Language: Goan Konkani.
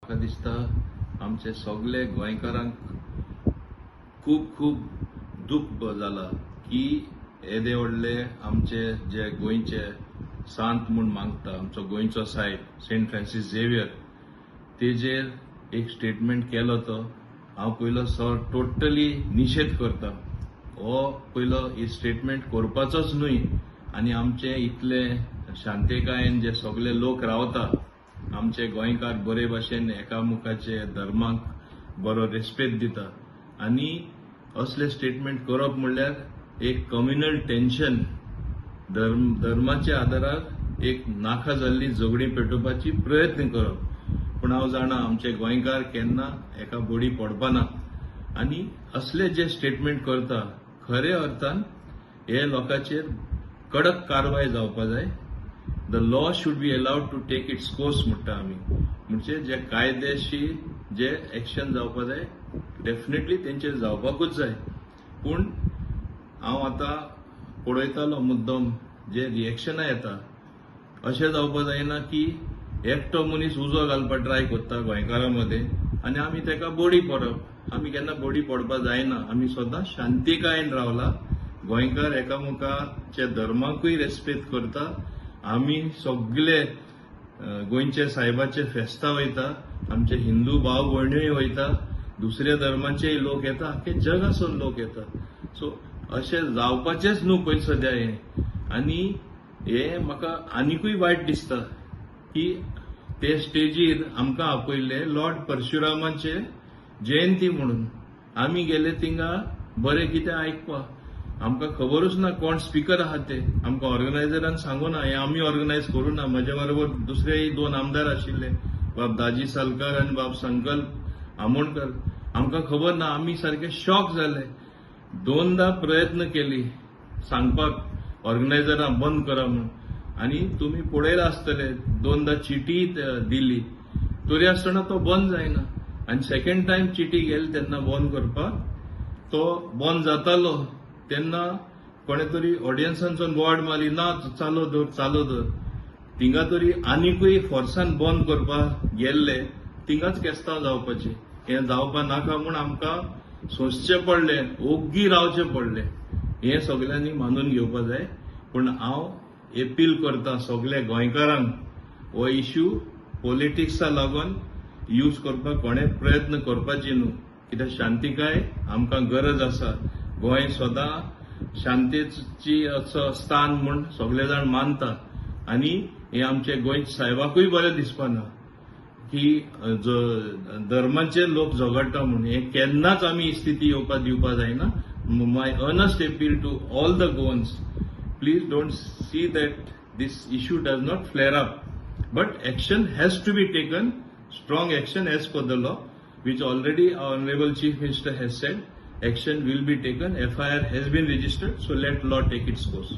म्हाका दिसता आमचे सगळे गोंयकारांक खूब खूब दुख्ख जाला की येदे व्हडले आमचे जे गोंयचे सांत म्हूण मागता आमचो गोंयचो सायब सेंट फ्रांसीस झेवियर, तेजेर एक स्टेटमेंट केलो तो हांव पयलो सर टोटली निशेध करता. हो पयलो स्टेटमेंट करपाचोच न्हय. आनी आमचे इतले शांतिकायेन जे सगळे लोक रावता, आमचे गोंयकार बरे भाशेन एकामुखाचे धर्माक बरो रेस्पेद दिता आनी असले स्टेटमेंट करप म्हणल्यार एक कम्युनल टेन्शन, धर्माच्या आदारार एक नाका जाल्ली झगडीं पेटोवपाची प्रयत्न करप. पूण हांव जाणा आमचे गोंयकार केन्ना एका बडी पडपाना आनी असले जे स्टेटमेंट करता, खरे अर्थान हे लोकांचेर कडक कारवाय जावपा जाय. The law should be allowed to take its course म्हणटा आमी, म्हणजे जे कायदेशीर जे एक्शन जावपा जाय, डेफिनेटली तेंचेर जावपाकूच जाय. पूण हांव आतां पळयतालो मुद्दम जे रिएक्शनां येता, अशें जावपा जायना की एकटो मनीस उजो घालपाक ट्राय करता गोंयकारां मदें आनी आमी ताका बडी पडप. आमी केन्ना बडी पडपा जायना. आमी सदां शांतिकायेन रावला. गोंयकार एकामेकाच्या धर्माकूय रेस्पेद करता. आमी सगळे गोंयचे सायबाचे फेस्तां वयता, आमचे हिंदू भाव भयणीय वयता, दुसऱ्या धर्माचेय लोक येता, आख्खे जगासून लोक येता. सो अशें जावपाचेंच न्हू पयलीं सद्या हें. आनी हें म्हाका आनिकूय वायट दिसता की ते स्टेजीर आमकां आपयल्ले लॉर्ड परशुरामाचे जयंती म्हणून. आमी गेले थिंगा बरें कितें आयकपाक. आमकां खबरूच ना कोण स्पिकर आहा ते. आमकां ऑर्गनायझरान सांगू ना, हें आमी ऑर्गनायज करूं ना. म्हज्या बरोबर दुसरेय दोन आमदार आशिल्ले, बाब दाजी सालकार आनी बाब संकल्प आमोणकर. आमकां खबर ना. आमी सारके शॉक जाले. दोनदा प्रयत्न केली सांगपाक ऑर्गनायझरां बंद करा म्हूण आनी तुमी पळयलां आसतले, दोनदा चिटी दिली तरी आसतना तो बंद जायना. आनी सेकंड टायम चिटी गेली तेन्ना बंद करपाक, तो बंद जातालो तेन्ना कोणे तरी ऑडियन्सांसून बोवाळ मारली, ना, चालू दवर, चालू दवर. थिंगा तरी आनिकूय फोर्सान बंद करपाक गेल्ले, थिंगाच केस्तांव जावपाचें. हें जावपा नाका म्हूण आमकां सोंसचें पडलें, ओग्गी रावचें पडलें. हें सगल्यांनी मानून घेवपा जाय. पूण हांव एपील करता सगल्या गोंयकारांक, हो इश्यू पॉलिटिक्सा लागून यूज करपाक कोणें प्रयत्न करपाची न्हू, कित्याक शांतिकाय आमकां गरज आसा. गोंय सदां शांतेची असो स्थान म्हूण सगळे जाण मानता आनी हें आमचे गोंय सायबाकूय बरें दिसपाना की धर्माचे लोक झगडटा म्हूण. हें केन्नाच आमी ही स्थिती येवपाक दिवपा जायना. My earnest appeal to all the Goans, please don't see that this issue does not flare up, but action has to be taken, strong action as per the law, which already our Honorable Chief Minister has said action will be taken. FIR has been registered, so let law take its course.